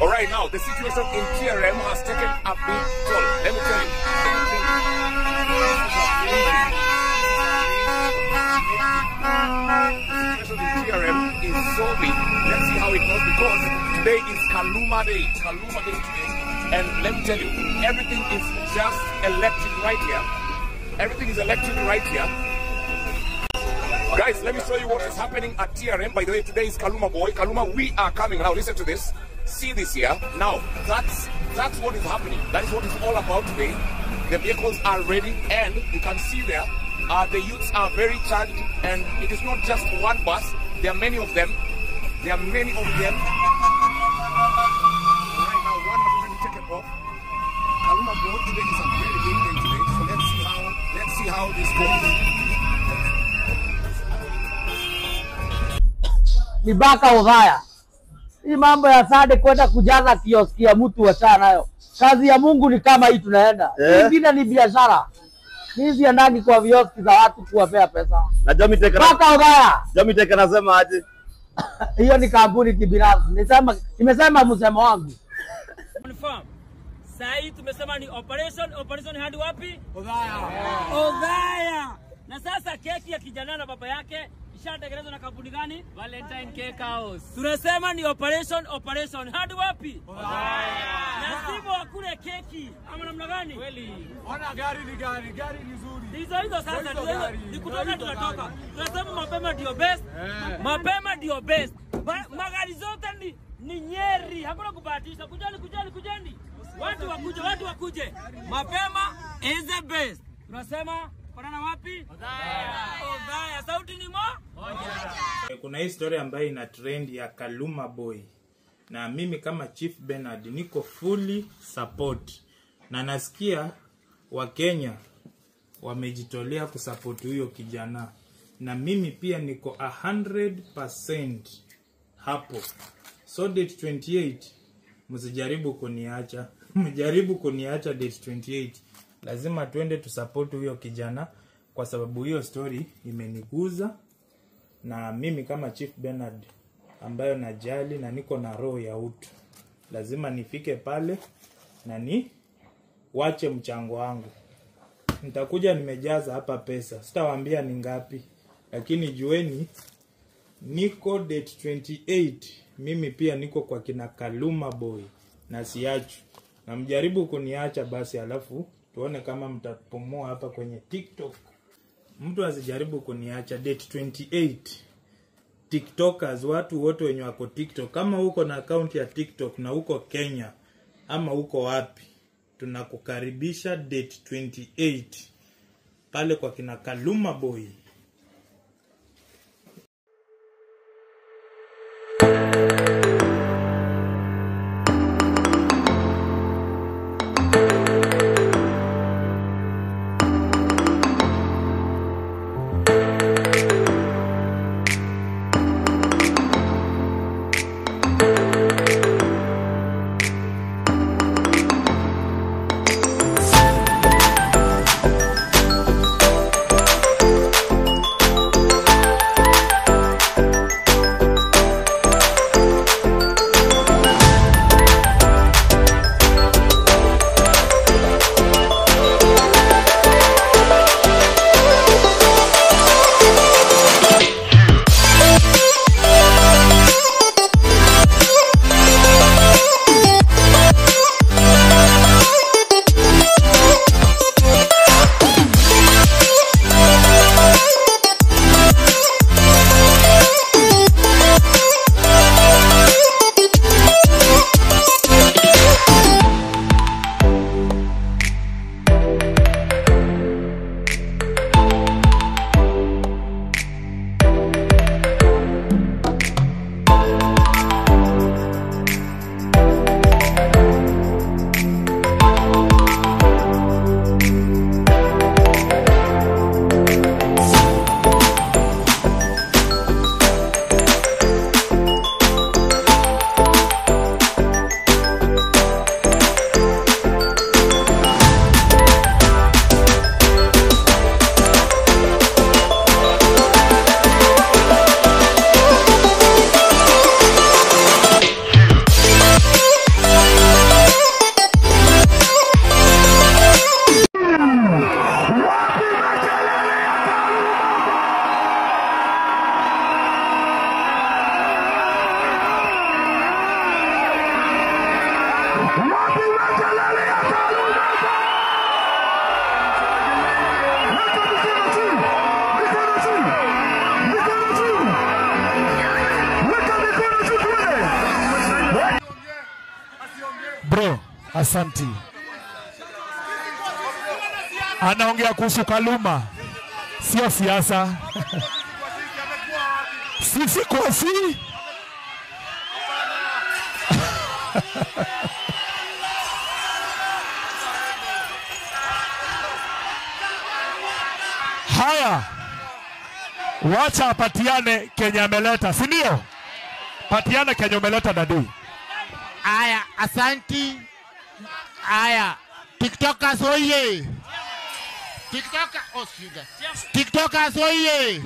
All right, now the situation in TRM has taken a big toll. Let me tell you. The situation in TRM is so big. Let's see how it goes, because today is Kaluma Day. Kaluma Day today. And let me tell you, everything is just electric right here. Everything is electric right here. Guys, let me show you what is happening at TRM. By the way, today is Kaluma Boy. Kaluma, we are coming. Now listen to this. See this here. Now, that's what is happening. That is what it's all about today. The vehicles are ready, and you can see there, the youths are very charged, and it is not just one bus. There are many of them. There are many of them. Right now, one has already taken off. Kaluma Boy today is a very big day today. So let's see how this goes. Mibaka Othaya. Hii mambo ya Sade kwenda kujaza kioski ya mtu wachana nayo. Kazi ya Mungu ni kama hii tunaenda. Ingine ni biashara. Hizi ndani kwa vioski za watu kuwapea pesa. Na Jamii Tech Baka Othaya. Jamii Tech anasema aje? Hiyo ni kampuni kibinafsi. Nimesema msemo wangu. Confirm. Sasa hii tumesema ni operation hadi wapi? Othaya. Othaya. Na sasa keki ya kijana na baba yake ishatengenezwa na kampuni gani? Valentine Cake House. Tunasema ni operation hadi wapi? Othaya. Na sivyo wakule keki ama namna gani? Kweli. Ona gari ni gari, gari ni nzuri. Hizo hizo sasa ni kutoka tunatoka. Tunasema mapema ndio best. Mapema ndio best. Magari zote ni Nyeri, hakuna kubahatisha. Kujani kujani kujani. Watu wakuje, watu wakuje. Mapema is the best. Tunasema panana wapi? Othaya. Othaya. Sauti ni moja. Kuna hii story ambayo ina trend ya Kaluma Boy. Na mimi kama Chief Bernard niko fully support. Na nasikia Wakenya wamejitolea kusupport huyo kijana. Na mimi pia niko 100% hapo. So date 28 msijaribu kuniacha. Mjaribu kuniacha date 28. Lazima tuende tusupport huyo kijana kwa sababu hiyo story imeniguza. Na mimi kama Chief Bernard ambayo najali na niko na roho ya utu, lazima nifike pale na ni wache mchango wangu. Nitakuja nimejaza hapa pesa, sitawaambia ni ngapi, lakini jueni niko date 28. Mimi pia niko kwa kina Kaluma Boy na siachu. Na mjaribu kuniacha basi, alafu tuone kama mtapumua hapa kwenye TikTok. Mtu asijaribu kuniacha date 28. TikTokers, watu wote wenye wako TikTok, kama uko na account ya TikTok na uko Kenya ama uko wapi, tunakukaribisha date 28 pale kwa kina Kaluma Boy. Wapi makelele ya Kaluma Boy? Weka mikono juu, mikono juu, mikono juu. Weka mikono juu tuone. Bro, asanti. Anaongea kuhusu Kaluma, sio siasa. Sisi kwa si. Haya, wacha apatiane Kenya ameleta, si ndio? Patiane Kenya umeleta dadi. Aya, asanti. Aya, TikTokers oye. TikToker, oh sugar. TikTokers oye.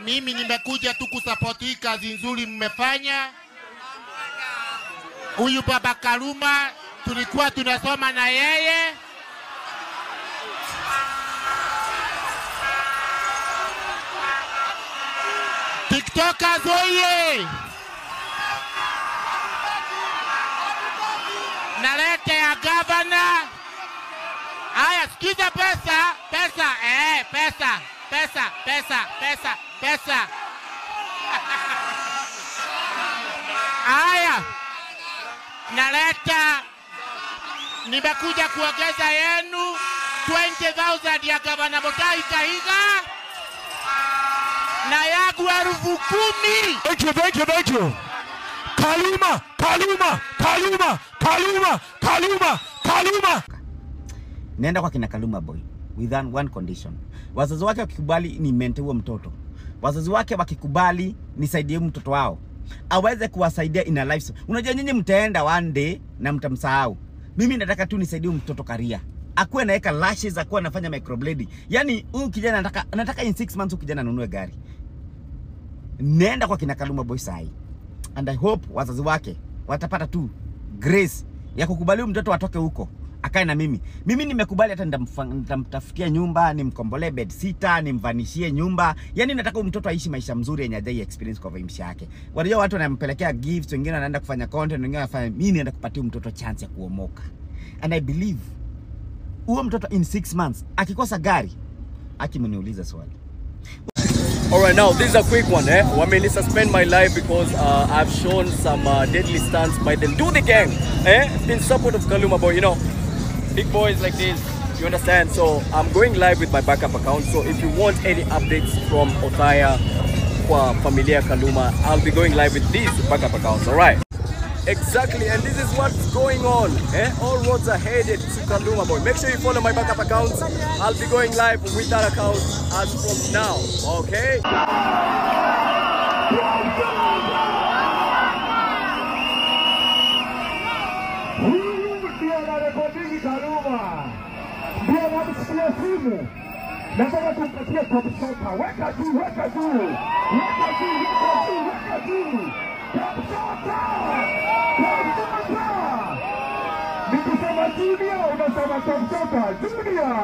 Mimi nimekuja tu kusupport hii kazi nzuri mmefanya. Huyu Baba Kaluma tulikuwa tunasoma na yeye. TikTokers oye. Nalete ya governor. Aya, sikiza pesa, pesa, pesa, pesa, pesa, pesa, pesa. Aya, naleta, nimekuja kuongeza yenu 20,000 ya Governor Mutahi Kahiga na yangu 10,000. Thank you, thank you, thank you. Kaluma, Kaluma, Kaluma, Kaluma, Kaluma, Kaluma. Nenda kwa kina Kaluma Boy with one condition. Wazazi wake wakikubali ni mente huo mtoto. Wazazi wake wakikubali nisaidie mtoto wao, aweze kuwasaidia in a life. Unajua nyinyi mtaenda one day na mtamsahau. Mimi nataka tu nisaidie mtoto career. Akuwe anaweka lashes, akuwe anafanya microblading. Yaani huyu kijana nataka in 6 months huyu kijana anunue gari. Nenda kwa kina Kaluma Boy sahi. And I hope wazazi wake watapata tu grace ya kukubali mtoto atoke huko akae na mimi. Mimi nimekubali, hata nitamtafutia nyumba, nimkombolee bed sitter, nimvanishie nyumba. Yaani nataka huyu mtoto aishi maisha mzuri yenye hajai experience kwa maisha yake. Wanajua watu wanampelekea gifts, wengine wanaenda kufanya content, wengine wanafanya. Mimi naenda kupatia mtoto chance ya kuomoka. And I believe huyo mtoto in 6 months akikosa gari, akimniuliza swali. Alright, now this is a quick one, eh? Wameni suspend my life because I've shown some deadly stunts by the Do the Gang, eh? In support of Kaluma Boy, you know, big boys like this, you understand? So I'm going live with my backup account. So if you want any updates from Othaya kwa familia Kaluma, I'll be going live with these backup accounts, alright? Exactly, and this is what's going on, eh? All roads are headed to Kaluma Boy. Make sure you follow my backup accounts. I'll be going live with that account as from now, okay? Huyu ndiye anarekodi Kaluma, ndiye anamsikia simu. Nataka tumpatie top shota. Weka juu, weka juu, weka juu, weka juu, weka juu. Top shota, top shota. Nikisema junior unasema top shota. Junior,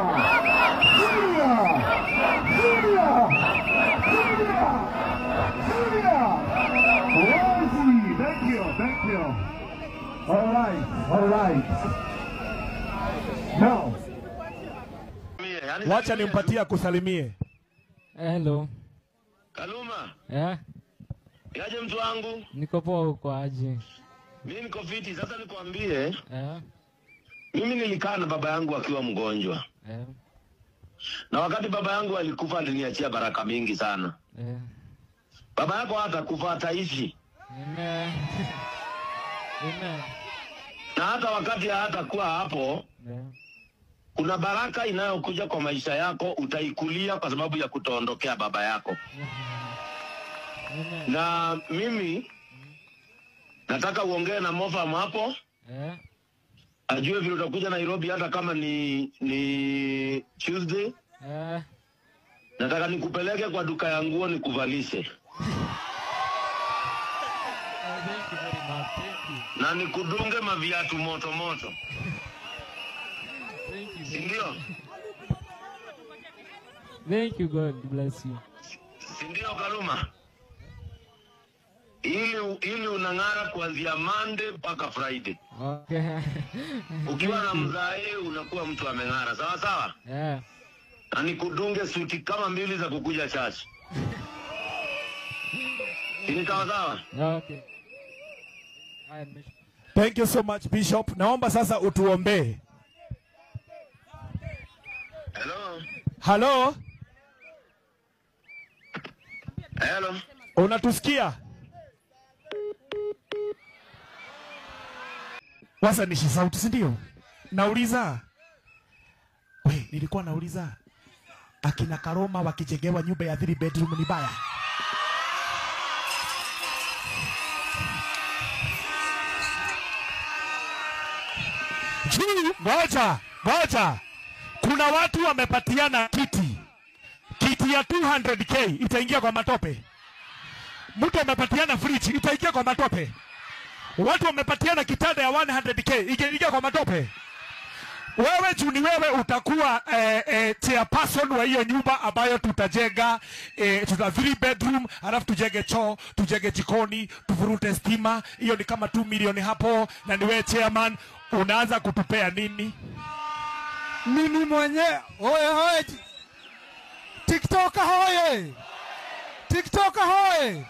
junior, junior, junior, junior. Rosie, thank you, thank you. All right, all right. Now, wacha nimpatie akusalimie. Hello. Kaluma. Yeah. Yaje mtu wangu? Niko poa, uko aje? Mimi niko fiti. Sasa nikwambie, Yeah. mimi nilikaa na baba yangu akiwa mgonjwa. Yeah. Na wakati baba yangu alikufa aliniachia baraka mingi sana. Yeah. Baba yako hatakufa, ataishi. Amen. Amen. Na hata wakati hatakuwa hapo, Yeah. kuna baraka inayokuja kwa maisha yako, utaikulia kwa sababu ya kutoondokea baba yako. Amen. Na mimi nataka uongee na Mofam hapo, Yeah. ajue vile utakuja Nairobi hata kama ni Tuesday. Yeah. Nataka nikupeleke kwa duka ya nguo nikuvalishe. Thank you very much. Thank you. Na nikudunge maviatu moto moto. Thank you. Si ndio? Thank you, God bless you. Si ndio Kaluma? Ili unang'ara kuanzia Monday mpaka Friday. Okay. Ukiwa na mzae unakuwa mtu ameng'ara, sawa sawa? Yeah. Na nikudunge suti kama 2 za kukuja church. Ni sawa sawa? Okay. Thank you so much Bishop. Naomba sasa utuombee. Hello. Hello. Hello. Unatusikia? Wasa nishi sauti, si ndio? Nauliza. We, nilikuwa nauliza. Akina Karoma wakijengewa nyumba ya 3 bedroom ni baya? Ngoja, ngoja. Kuna watu wamepatiana kiti. Kiti ya 200k itaingia kwa matope. Mtu amepatiana fridge itaingia kwa matope. Watu wamepatiana kitanda ya 100k itaingia kwa matope. Wewe juni wewe utakuwa chairperson wa hiyo nyumba ambayo tutajenga, tuta 3 bedroom, alafu tujenge choo, tujenge jikoni, tuvurute stima. Hiyo ni kama 2 milioni hapo, na ni wewe chairman. Unaanza kutupea nini? Mimi mwenyewe oye oye, TikToker hoye, TikToker hoye.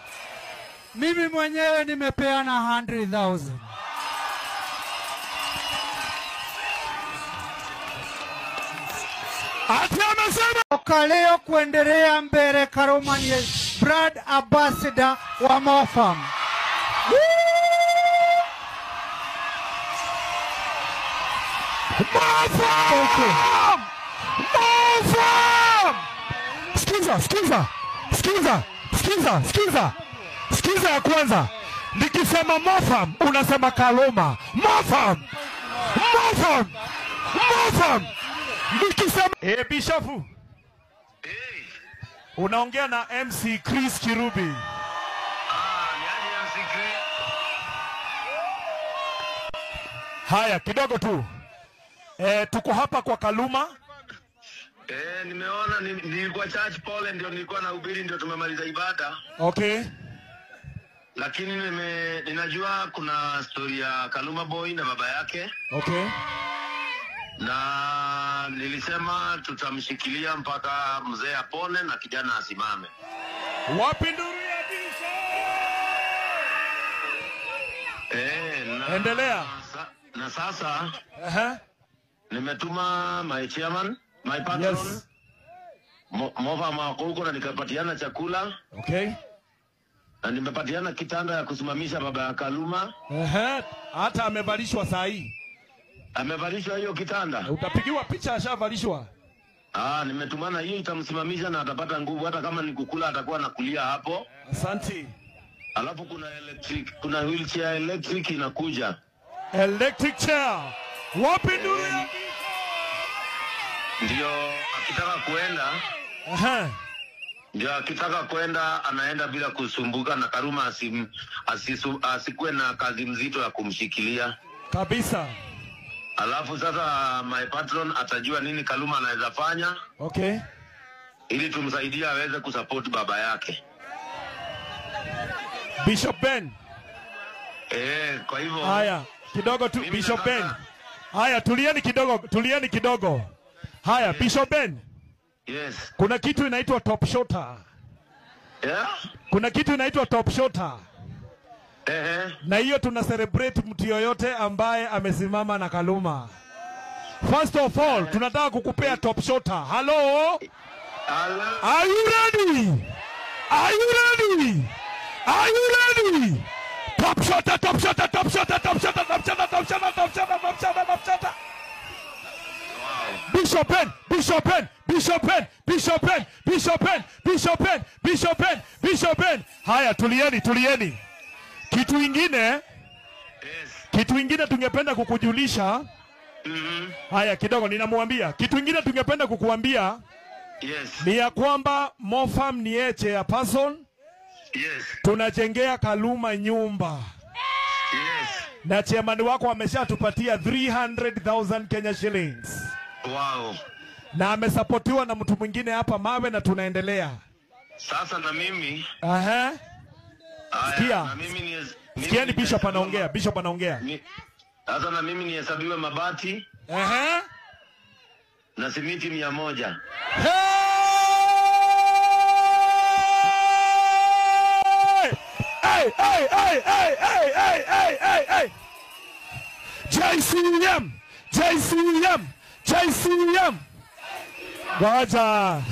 Mimi mwenyewe nimepeana 100,000. Ati amesema leo kuendelea mbele, Karoma ni brand ambassador wa Mofam. Mofam! Mofam! Sikiza, sikiza, sikiza, sikiza, sikiza. Sikiza ya kwanza. Nikisema Mofam, unasema Kaluma. Mofam! Mofam! Mofam! Nikisema Bishofu. Unaongea na MC Chris Kirubi. Haya, kidogo tu. Tuko hapa kwa Kaluma. Nimeona nilikuwa church pole, ndio nilikuwa nahubiri, ndio tumemaliza ibada. Okay. Lakini ninajua kuna story ya Kaluma Boy na baba yake. Okay. Na nilisema tutamshikilia mpaka mzee apone na kijana asimame. Wapi nduru ya Bishop? Endelea. Na sasa nimetuma my chairman, my patron. Yes. Mova mako na nikapatiana chakula. Okay. Na nimepatiana kitanda ya kusimamisha baba ya Kaluma. Hata amevalishwa saa hii. Amevalishwa hiyo kitanda. Utapigiwa picha ashavalishwa. Nimetumana hiyo itamsimamisha na atapata nguvu, hata kama ni kukula atakuwa nakulia hapo. Asante. Alafu kuna wheelchair electric inakuja. Electric chair. Wapi nduru ya Ndio akitaka kuenda. Ndio akitaka kuenda anaenda bila kusumbuka, na Karuma asikuwe na kazi mzito ya kumshikilia. Kabisa. Alafu sasa my patron atajua nini Kaluma anaweza fanya. Okay. Ili tumsaidie aweze kusupport baba yake. Bishop Ben. Kwa hivyo. Haya, kidogo tu Bishop Ben. Haya, tulieni kidogo, tulieni kidogo. Haya, Bishop Ben. Yes. Kuna kitu inaitwa top shotter. Yeah? Kuna kitu inaitwa top shotter. Na hiyo tuna celebrate mtu yoyote ambaye amesimama na Kaluma. First of all, tunataka kukupea top shotter. Hello? Hello? Are you ready? Are you ready? Are you ready? Top shotter, top shotter, top shotter, top shotter, top shotter, top shotter, top shotter, top shotter, top shotter. Bishop Ben, Bishop Ben, Bishop Ben, Bishop Ben, Bishop Ben, Bishop Ben, Bishop Ben, Bishop Ben. Haya, tulieni, tulieni. Kitu ingine, yes. Kitu ingine tungependa kukujulisha. Haya, kidogo ninamwambia. Kitu ingine tungependa kukuambia. Yes. Ni ya kwamba Mofam ni yeye chairperson. Yes. Tunajengea Kaluma nyumba. Yes. Na chairman wako ameshatupatia 300,000 Kenya shillings. Wow. Na amesapotiwa na mtu mwingine hapa mawe, na tunaendelea. Sasa na mimi. Sikia. Sikieni Bishop anaongea, Bishop anaongea. Sasa na mimi nihesabiwe mabati. Na simiti 100. Hey! Hey, hey, hey, hey, hey, hey, hey, hey. JCM, JCM, JCM. Goja.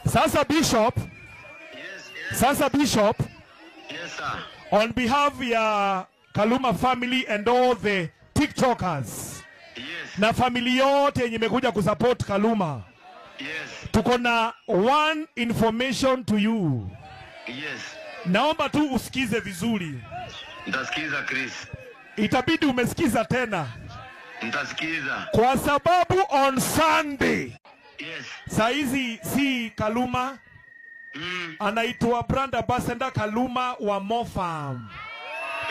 Sasa Bishop. Yes, yes. Sasa Bishop. Yes, sir. On behalf ya Kaluma family and all the TikTokers. Yes. Na family yote yenye imekuja kusupport Kaluma. Yes. Tuko na one information to you. Yes. Naomba tu usikize vizuri. Nitasikiza Chris. Itabidi umesikiza tena. Nitasikiza. Kwa sababu on Sunday. Yes. Saizi si Kaluma. Anaitwa brand ambassador Kaluma wa Mofarm.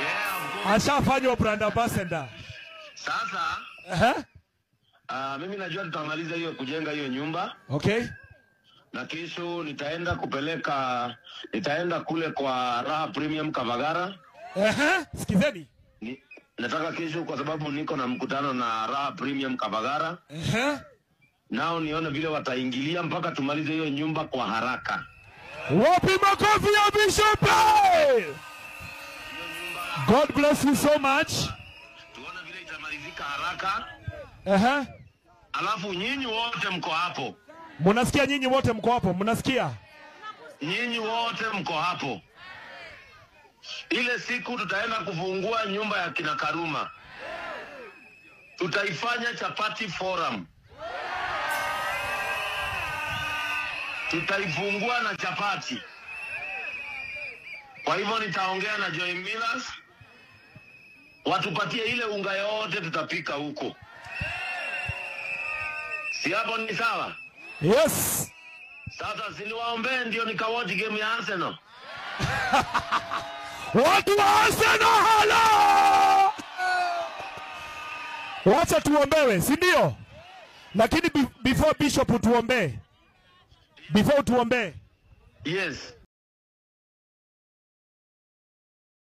Yeah, ashafanywa brand ambassador. Sasa mimi najua tutamaliza hiyo kujenga hiyo nyumba. Okay. Na kesho nitaenda kupeleka, nitaenda kule kwa Raha Premium Kavagara. Sikizeni. Nataka kesho kwa sababu niko na mkutano na Raha Premium Kavagara. Nao nione vile wataingilia mpaka tumalize hiyo nyumba kwa haraka. Wapi makofi ya Bishop? God bless you so much. Tuone vile itamalizika haraka. Alafu nyinyi wote mko hapo. Munasikia nyinyi wote mko hapo, munasikia? Nyinyi wote mko hapo. Ile siku tutaenda kufungua nyumba ya kina Karuma. Tutaifanya chapati forum. Tutaifungua na chapati. Kwa hivyo nitaongea na Joy Millers, watupatie ile unga yote tutapika huko. Si hapo ni sawa? Yes. Sasa siniwaombee ndio nikawatch game ya Arsenal. Watu wa Arsenal hala! Wacha tuombewe, si ndio? Lakini before Bishop tuombee. Before tuombee. Yes.